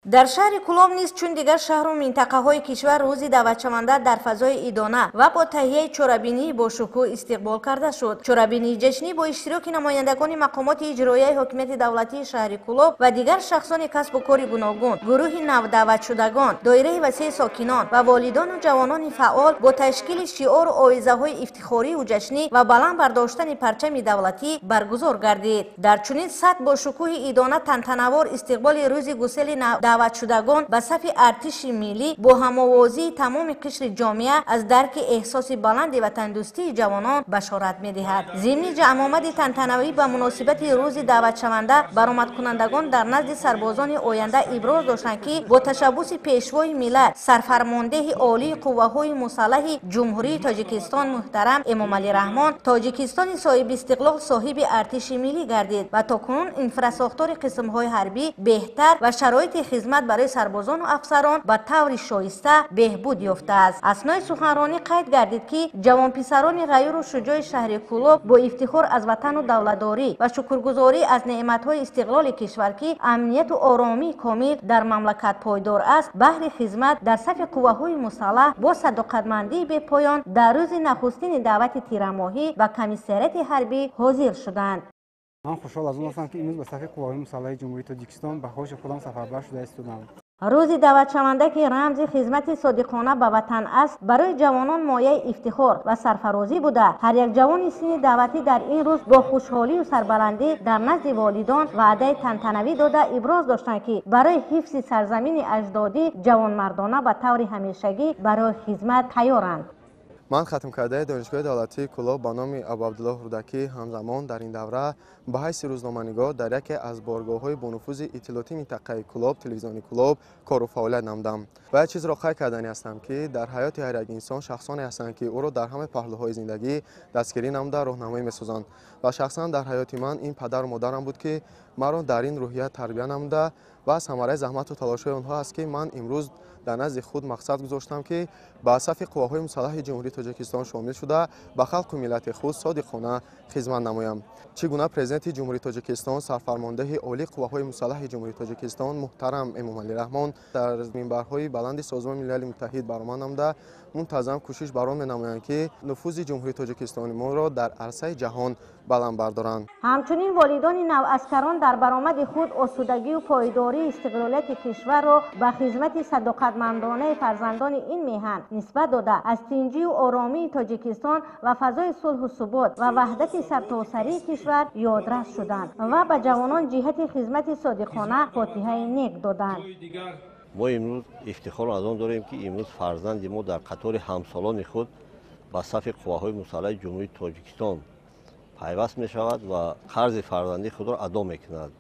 Дар шаҳри Кӯлоб низ, чун дигар шаҳру минтақаҳои кишвар, рӯзи даъватшаванда дар фазои идона ва бо таҳияи чорабинии бошукӯҳ истиқбол карда шуд. Чорабинии ҷашнӣ бо иштироки намояндагони мақомоти иҷроияи ҳокимияти давлатии шаҳри Кӯлоб ва дигар шахсони касбу кори гуногун, гурӯҳи навдаъватшудагон, доираи васеи сокинон ва волидону ҷавонони фаъол бо ташкили шиору овезаҳои ифтихорию ҷашнӣ ва баланд бардоштани парчами давлатӣ баргузор гардид. Дар чунин сатҳ бо шукӯҳи идона тантанавор истиқболи рӯзи гусели даъватшудагон ба сафи артиши миллӣ бо ҳамовозии тамоми қишри ҷомеа аз дарки эҳсоси баланди ватандӯстии ҷавонон башорат медиҳад. Зимни ҷамъомади тантанавӣ ба муносибати рӯзи даъватшаванда баромадкунандагон дар назди сарбозони оянда иброз доштанд, ки бо ташаббуси Пешвои миллат, Сарфармондеҳи Олии Қувваҳои Мусаллаҳи Ҷумҳурии Тоҷикистон муҳтарам Эмомалӣ Раҳмон Тоҷикистони соҳибистиқлол соҳиби артиши миллӣ гардид ва то кунун инфрасохтори қисмҳои ҳарбӣ беҳтар ва шароити хизмат барои сарбозону афсарон ба таври шоиста беҳбуд ёфтааст. Аснои суханронӣ қайд гардид, ки ҷавонписарони ғайюру шуҷои шаҳри Кӯлоб бо ифтихор аз ватану давлатдорӣ ва шукргузорӣ аз неъматҳои истиқлоли кишвар, ки амнияту оромии комил дар мамлакат пойдор аст, баҳри хизмат дар сафи қувваҳои мусаллаҳ бо садоқатмандии бепоён дар рӯзи нахустини даъвати тирамоҳӣ ба комиссариати ҳарбӣ ҳозир шуданд. Ман хушҳол аз он ҳастам, ки имрӯз ба сафи Қувваҳои Мусаллаҳи Ҷумҳурии Тоҷикистон ба хоҳиши худам сафарбар шуда истодам. Рӯзи даъватшаванда, ки рамзи хизмати содиқона ба ватан аст, барои ҷавонон мояи ифтихор ва сарфарозӣ буда, ҳар як ҷавони синни даъватӣ дар ин рӯз бо хушҳолию сарбаландӣ дар назди волидон ваъдаи тантанавӣ дода, иброз доштанд, ки барои ҳифзи сарзамини аҷдодӣ ҷавонмардона ба таври ҳамешагӣ барои хизмат тайёранд. Ман хатмкардаи Донишгоҳи давлатии Кӯлоб ба номи Абуабдуллоҳ Рӯдакӣ, ҳамзамон дар ин давра ба ҳайси рӯзноманигор дар яке аз боргоҳҳои бонуфузи иттилоотии минтақаи Кӯлоб, Телевизиони Кӯлоб, кору фаъолият намудам. Ва як чизро қайд кардани ҳастам, ки дар ҳаёти ҳар як инсон шахсоне ҳастанд, ки ӯро дар ҳамаи паҳлӯҳои зиндагӣ дастгирӣ намуда, роҳнамоӣ месозанд. Ва шахсан дар ҳаёти ман ин падару модарам буд, ки маро дар ин рӯҳия тарбия намуда, ва самараи заҳмату талошҳои онҳо аст, ки ман имрӯз дар назди худ мақсад гузоштам, ки ба сафи Қувваҳои Мусаллаҳи Ҷумҳурии Тоҷикистон шомил шуда, ба халқу миллати худ содиқона хизмат намоям. Чӣ гуна Президенти Ҷумҳурии Тоҷикистон, Сарфармондеҳи Олии Қувваҳои Мусаллаҳи Ҷумҳурии Тоҷикистон муҳтарам Эмомалӣ Раҳмон дар минбарҳои баланди Созмони Милали Муттаҳид баромад намуда, мунтазам кӯшиш бар он менамоянд, ки нуфузи Ҷумҳурии Тоҷикистони моро дар арсаи ҷаҳон баланд бардоранд. Ҳамчунин волидони наваскарон дар баромади худ осудагию пойдории истиқлолияти кишварро ба хизмати садоқатмандонаи фарзандони ин меҳан нисбат дода, аз тинҷию оромии Тоҷикистон ва фазои сулҳу субот ва ваҳдати сартосарии кишвар ёдрас шуданд ва ба ҷавонон ҷиҳати хизмати содиқона фотиҳаи нек доданд. Мо имрӯз ифтихор аз он дорем, ки имрӯз фарзанди мо дар қатори ҳамсолони худ ба сафи Қувваҳои Мусаллаҳи Ҷумҳурии Тоҷикистон пайваст мешавад ва қарзи фарзандии худро адо мекунад.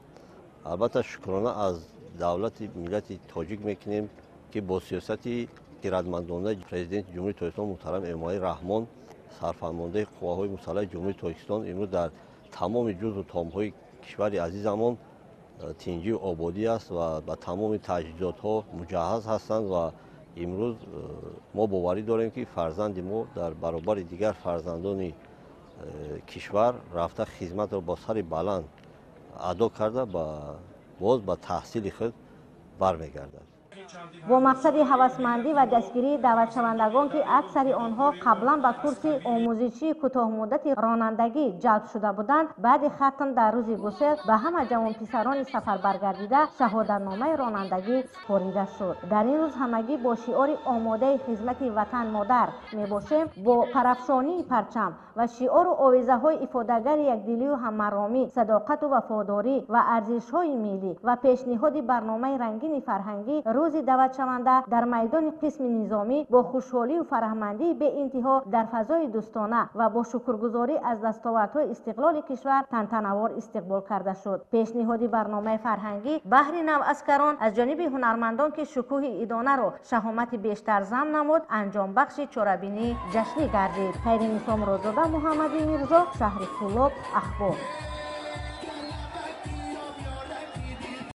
Албатта, шукрона аз давлати миллати тоҷик мекунем, ки бо сиёсати хирадмандонаи Президенти Ҷумҳурии Тоҷикистон муҳтарам Эмомалӣ Раҳмон, Сарфармондеҳи Қувваҳои Мусаллаҳи Ҷумҳурии Тоҷикистон, имрӯз дар тамоми ҷузу томҳои кишвари азизамон тинҷию ободӣ аст ва ба тамоми таҷҳизотҳо муҷаҳҳаз ҳастанд. Ва имрӯз мо боварӣ дорем, ки фарзанди мо дар баробари дигар фарзандони кишвар рафта, хизматро бо сари баланд адо карда, боз ба таҳсили худ бармегардад. Бо мақсади ҳавасмандӣ ва дастгирии даъватшавандагон, ки аксари онҳо қаблан ба курси омӯзишии кӯтоҳмуддати ронандагӣ ҷалб шуда буданд, баъди хатм дар рӯзи гусел ба ҳама ҷавонписарони сафарбаргардида шаҳодатномаи ронандагӣ супорида шуд. Дар ин рӯз ҳамагӣ бо шиори «Омодаи хизмати ватан модар мебошем», бо парафшонии парчам ва шиору овезаҳои ифодагари якдилию ҳаммаромӣ, садоқату вафодорӣ ва арзишҳои миллӣ ва пешниҳоди барномаи рангини фарҳангӣ рӯзи даъватшаванда дар майдони қисми низомӣ бо хушҳолию фараҳмандии беинтиҳо, дар фазои дӯстона ва бо шукргузорӣ аз дастовардҳои истиқлоли кишвар тантанавор истиқбол карда шуд. Пешниҳоди барномаи фарҳангӣ баҳри наваскарон аз ҷониби ҳунармандон, ки шукӯҳи идонаро шаҳомати бештар зам намуд, анҷомбахши чорабинии ҷашнӣ гардид. Хайринисо Муродзода, Муҳаммади Мирзо, шаҳри Кӯлоб, Ахбор.